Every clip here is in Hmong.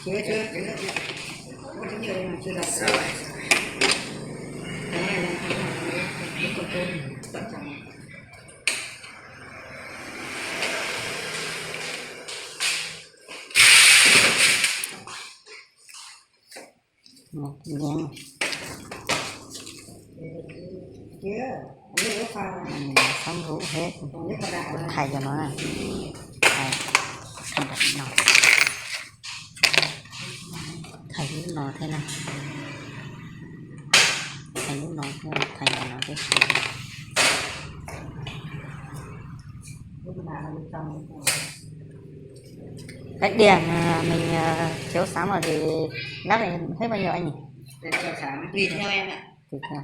Một miếng. Ăn này là sóng rũ hết. Thầy cho nó này. Đây, không đặt nó. Thầy lub no thế này. Thầy lub no thế này, thầy là nó thế. Cái điểm mà mình ờ, thiếu sắm rồi thì lắp này hết bao nhiêu anh nhỉ? Tùy theo em ạ. Tùy theo.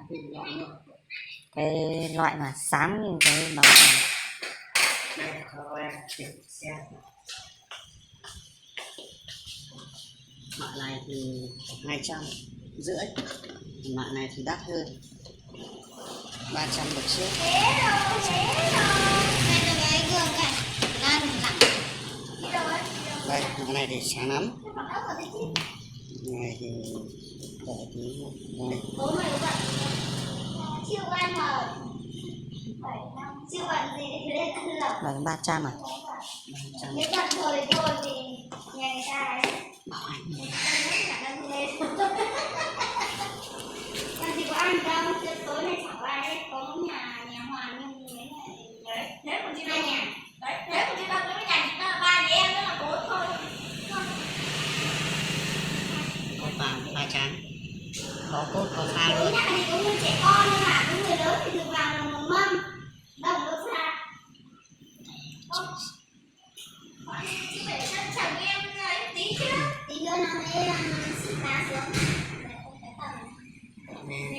Cái loại mà xám như cái đó là Đây, cho em kiểm xem. Loại này thì hai trăm rưỡi. Loại này thì đắt hơn. Ba trăm một chiếc. Đây, loại này thì sáng lắm. Này thì đợi tí. Đây. Là ba trăm à? Ba trăm. Bảo anh. Làm gì có ăn đâu, chứ tối nay chẳng qua đấy, có nhà nhà Hoàng nhưng mà nếu mà chị ba nhà. Đấy, nếu mà chị ba, chị ba nhà chị ba, ba đứa em nữa là bốn thôi. Có vàng ba trắng. Có cốt có pha luôn. Nhà thì có người trẻ con nhưng mà có người lớn thì được vàng là một mâm. Đồng có pha. Chị phải sẵn sàng em tí chứ. Tí nữa nó mới ship bán xuống. Đấy.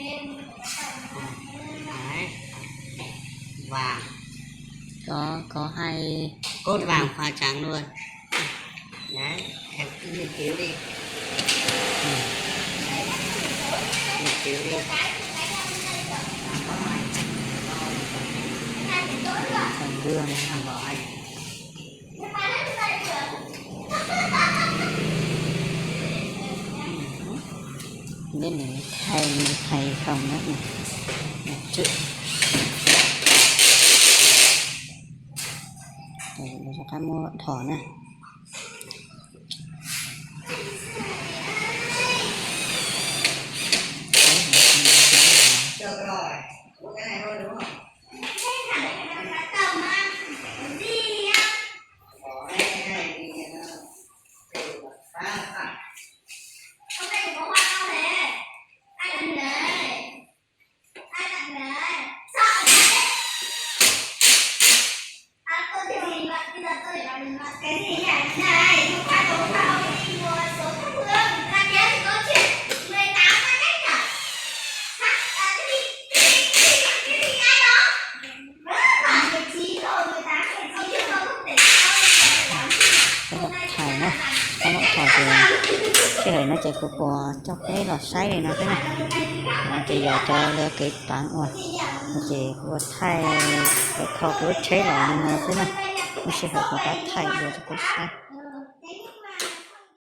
Vàng. Có có hai. Cốt vàng pha trắng luôn. Đấy, em cứ nghiên cứu đi. Nghiên cứu đi. Thành gương. Biết mình thay, mình thay không đó. Này. Một triệu. Để cho các mua thỏ này. Các bạn thầy nhé, các bạn thầy thì sij hawm no ces kuv puas coj peb los saib li no xwb na. Ces yog cov lawv kev toov ua, ces kuv ua thaij, kuv kho kuv lub tsheb los li no xwb na. Muaj sij hawm kuv rov thaij dua rau peb saib.